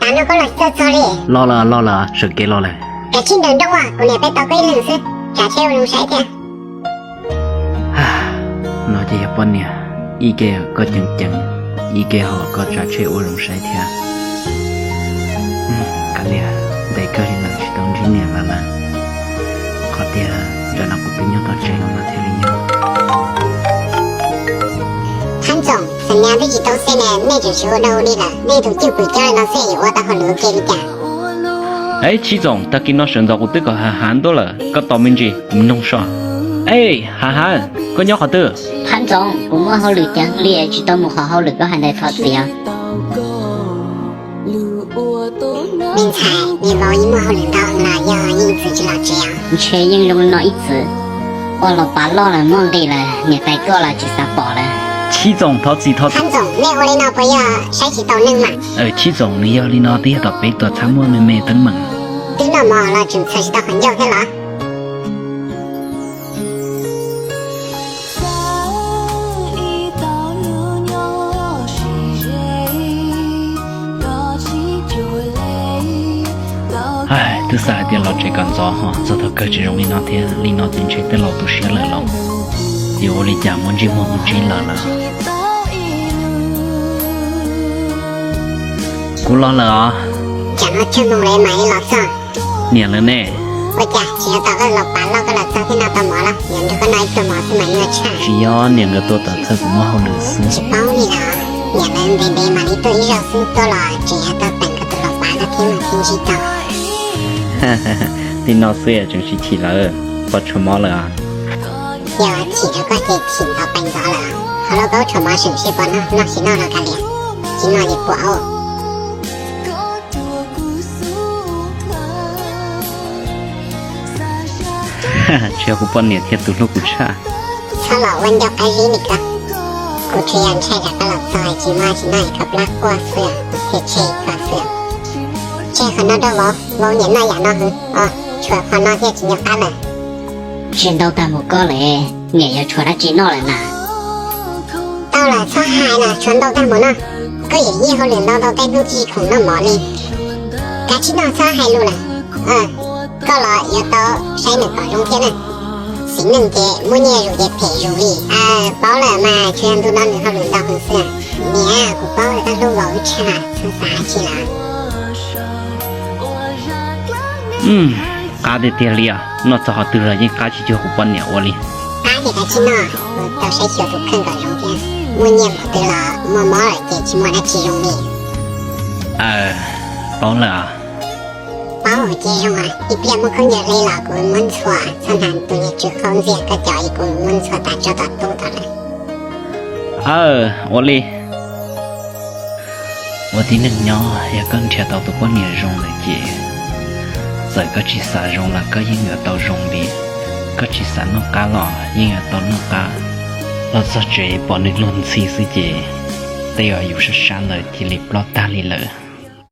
Los los los los, sawv kev los lawm. Kav tsij nrawm nrooj, kuv niam peb tau koj ib leeg xwb, tsav tsheb ua zoo saib thiab. No ces yog poj niam, ib ke koj ceev ceev, ib ke ho koj tsav tsheb ua zoo saib thiab. Kav liam, ntev kawg li lawm tsis tau ntsib niam lawv lawm. Qhov tiag, tam no kuv twb nyob tom tsev no mas thiaj li yog. Thab Ntxoom, xam nyas twb tsis tau xeb ne, nej tseem tsis ua dog ua dig lawm, nej tus cwj pwm coj li no xwb es yuav ua tau hauj lwm ua ke li cas? Eb, Tshib Txoom, tag kis no sawv ntxov kuv twb kom Hav Hav ntuaj lawm, koj tos me ntsis kuv mloog so. Ej, Hav Hav, koj nyob qhov twg? Thab Ntxoom, kuv muaj hauj lwm ceev li tsis tau mus qhov hauj lwm koj hais ntawd thov txim os. Me ntxhais, niam vauv yeej muaj hauj lwm ntau los yog yeej txwv tsis los tsev os? Ntshe yeej zoo li no ib txwm. Ua los pav loj lawm muaj nqis lawm, niam tais tuaj los tsis xav pom lawm. Tshib Txoom, thov txim thov txim. Thab Ntxoom, nej ua li no puas yog saib tsis taus neeg mas? Tshib Txoom, nws yog li no twb yog tom peb tuam txhab muaj me me teeb meem. Twb noj mov los tseem txhais tsis tau qhov ncauj thiab los? Twb xav hais tias los tsev kom ntxov ho txog thaum kawg tsis zoo li no thiab, li no ces ntshe tej laus tu siab lawm los yuav ua li cas muaj ntsej muag mus ntsib lawv lawm. Kuv los lawm os. Tsam no tsawg moos lawm mas ib los txog? Niam lawv ne? Ua cas tsis yog tom koj los pav loj koj los txog thiab noj tau mov los? Niam nrog koj noj ib pluag mov xwb mas nyuaj tshaj. Tsis yog, niam nkawd tuaj tom txhawj kuv muaj hauj lwm xwb. Tsis paub li los, niam lawv ntev ntev mam li tuaj ib zaug xwb, tuaj los tseem yog tau teem koj tus los pav koj thiab mas thiaj ntsib tau. Li no xwb tseem tsis chim lawm, pom tshuav mov lawm. Yog chim rau koj ces chim ntov pees ntxov lawm. Ho lauj, koj tshuav mov seem seb puas noj, noj tsis noj los kav liam, tsis noj ces puas ua. Tsis yog kuv poj niam thiab tus hlub kuv tshaj. Txhob los ua ncauj qab zib li koj. Kuv tsuas yog ntshai tsam koj los txog tsis muaj tsis noj es koj plab quaj xwb, thiaj tseg koj xwb. Tseg qhov no rau vauv, vauv niam noj yam no heev os, tshuav qhov no thiaj tsis nco qab lawm. Tseg ntau tag npaum koj lawm, niam yuav tshuav dab tsi noj lawm na? Tau lawm, txhob hais lawm, tshuav ntau tag npaum no. Koj yawm yij hauj lwm ntau ntau tej hnub tsis khoom noj mov li. Kav tsij noj, txhob hais lus lawm. Koj los yuav tau saib nws kom zoo thiab na. Txiv neej ces muaj nyiaj zus ces phem zus li. Paub lawm mas, tsuas yog ntu no nws hauj lwm ntau heev xwb. Niam, kuv paub lawm, koj hlub vauv wb tshaj, txhob xav dab tsi lawm. Qab tiag tiag li os, noj txog qhov twg los yeej qab tsis cuag kuv poj niam ua li. Qab ces kav tsij noj, kuv tau saib xyuas tus kheej kom zoo thiab. Muaj nyiaj npaum twg los muaj mob lawm ces tsis muaj dab tsi zoo li. Paub lawm os. Paub ces zoo, ib pliag muaj khaub ncaws hle los kuv muab ntxhua, txhob hnav tus niag tsw qaub ntxiag koj cov es kuv muab ntxhua tas tso tom tub tod lawm. Aw, ua li. Ua tib neeg nyob yog koj nrhiav tau tus poj niam zoo lawm ces txawm koj tsis xav zoo los koj yeej yuav tau zoo li, koj tsis xav noj qab los yeej yuav tau noj qab. Los txog tsev pom nws luag ntxhi xwb ces tej zaum yus sab sab ntawd cia li ploj tag li lawm.